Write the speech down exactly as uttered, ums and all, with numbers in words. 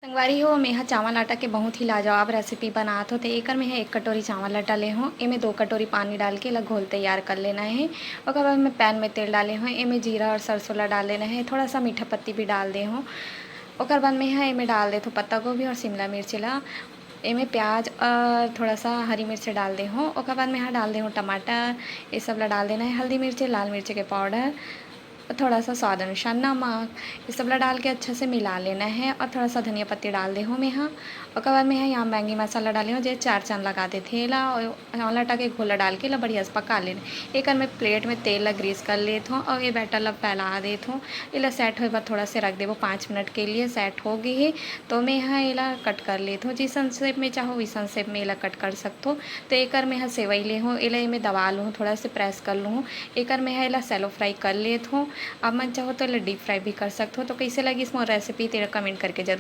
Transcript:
संगवारी हो, मेहा चावल आटा के बहुत ही लाजवाब रेसिपी बनात हो। तो एकर मेहा एक कटोरी चावल आटा ले हो, एमे दो कटोरी पानी डाल के एला घोल तैयार कर लेना है। ओकर बाद मैं पैन में तेल डाले हो, एमे जीरा और सरसों ला डाल लेना है, थोड़ा सा मीठा पत्ती भी डाल दे हो। ओकर बाद मेहा एमे डाल देथो पत्ता गोभी और शिमला मिर्च ला। एमे प्याज और थोड़ा सा हरी मिर्च डाल दे हो। ओकर बाद मेहा डाल दे हो टमाटर, ये सब ला डाल देना है, हल्दी मिर्च, लाल मिर्च के पाउडर, थोड़ा सा स्वाद अनुसार नमक, ये सब ला डाल के अच्छा से मिला लेना है और थोड़ा सा धनिया पत्ती डाल दे हो मेहा। ओकर बाद मेहा यहाँ मैगी मसाला डाले हो, जे चार चांद लगा देथे एला, और चावल आटा के घोला डाल के एला बढ़िया से पका लेना। एकर मैं प्लेट में तेल ला ग्रीस कर लेत हो और ये बैटर ला फैला देत हो। एला सेट होए बर थोड़ा से रख देबो पाँच मिनट के लिए। सेट हो गई है तो मेहा एला कट कर लेत हो, जिसन शेप में चाहो वैसन शेप में एला कट कर सकथो। तो एकर मेहा सेवई ले हो, एला एमे दबा लूँ, थोड़ा से प्रेस कर लूँ। एकर मेहा एला शैलो फ्राई कर लेत हो। आप मन चाहो तो एला डीप फ्राई भी कर सकथो। तो कैसे लगिस मोर रेसिपी, तेला कमेंट करके जरूर